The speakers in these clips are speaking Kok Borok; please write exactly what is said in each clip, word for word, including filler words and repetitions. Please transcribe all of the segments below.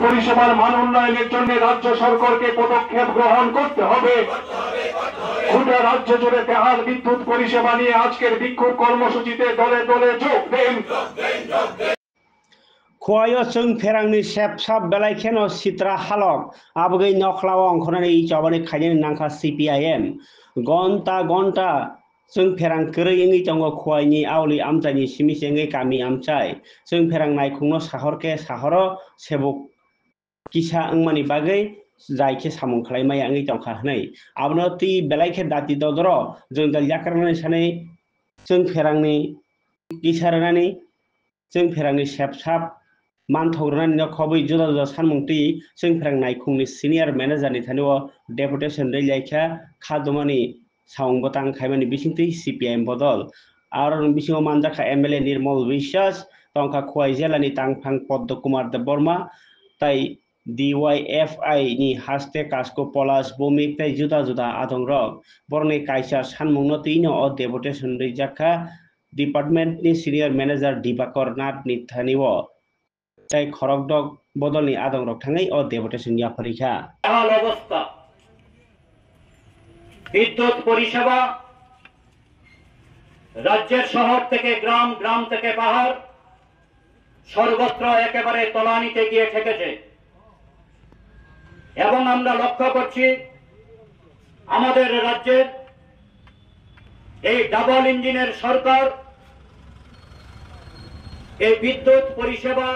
পরিষেবার মান উন্নয়নের জন্য রাজ্য সরকারকে পদক্ষেপ গ্রহণ করতে হবে। গোটা রাজ্য জুড়ে বেহাল বিদ্যুৎ পরিষেবা নিয়ে আজকের বিক্ষোভ কর্মসূচিতে দলে দলে যোগ দিন। Khuaio chwng pherangni sep sap belai kheno sitra halok, abogwi nokhlao ongkhornani chobani khainani nangkha C P I M. Gonta gonta chwng pherang kwrwi wngwi tongo, Khuaini auli amchaini simi se wngwi kami amchai. Chwng pherang naikhungno sahor khe sahoro sebuk kisa wngmani bagwi jai khe samung khlai maya wngwi tongkha hwnwi. Abono twi belai khe dati dodoro jwngjal yakarnani sanwi chwng pherangni kisa rwnani, chwng pherangni sep sap manthok rwnani no khobwi juda juda sanmung twi chwng pherang naikhungni senior manager ni thani o deputation rwlai kha khadumani samung bwtang khaimani bisingtwi C P I M bodol. Aroni bisingo manjakha M L A Nirmol Biswas, tongkha Khwai jilani tangphang Poddo Kumar Debbarma, tai D Y F I ni haste Kasko Polash Bhowmik tei juda juda adongrok. Borokni kaisa sanmungno twino o deputation rijak kha department ni senior manager Dibakor Nath ni thani o. Tei khorokdok bodolni adongrok thangwi o deputation yapharwi kha. বেহাল অবস্থা। বিদ্যুৎ পরিষেবা রাজ্যের শহর থেকে গ্রাম, গ্রাম থেকে পাহাড়, সর্বত্র একেবারে তলানিতে গিয়ে ঠেকেছে। এবং আমরা লক্ষ্য করছি, আমাদের রাজ্যের এই ডাবল ইঞ্জিনের সরকার এই বিদ্যুৎ পরিষেবা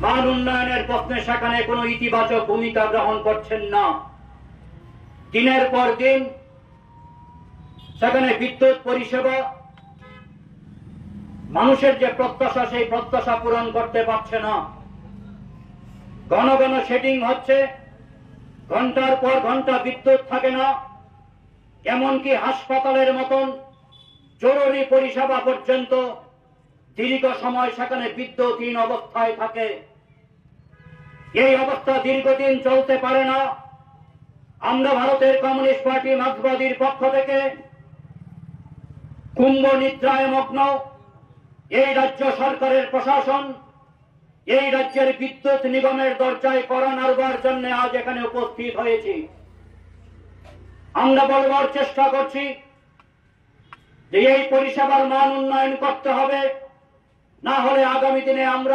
মান উন্নয়নের প্রশ্নে সেখানে কোনো ইতিবাচক ভূমিকা গ্রহণ করছেন না। দিনের পর দিন সেখানে বিদ্যুৎ পরিষেবা, মানুষের যে প্রত্যাশা, সেই প্রত্যাশা পূরণ করতে পারছে না। ঘন ঘন শেডিং হচ্ছে, ঘন্টার পর ঘন্টা বিদ্যুৎ থাকে না, এমনকি হাসপাতালের মতন জরুরি পরিষেবা পর্যন্ত দীর্ঘ সময় সেখানে বিদ্যুৎহীন অবস্থায় থাকে। এই অবস্থা দীর্ঘদিন চলতে পারে না। আমরা ভারতের কমিউনিস্ট পার্টি মার্ক্সবাদীর পক্ষ থেকে কুম্ভ নিদ্রায় মগ্ন এই রাজ্য সরকারের প্রশাসন, এই রাজ্যের বিদ্যুৎ নিগমের দরজায় কড়া নাড়বার জন্য আজ এখানে উপস্থিত হয়েছি। আমরা বলবার চেষ্টা করছি যে এই পরিষেবার মান উন্নয়ন করতে হবে, না হলে আগামী দিনে আমরা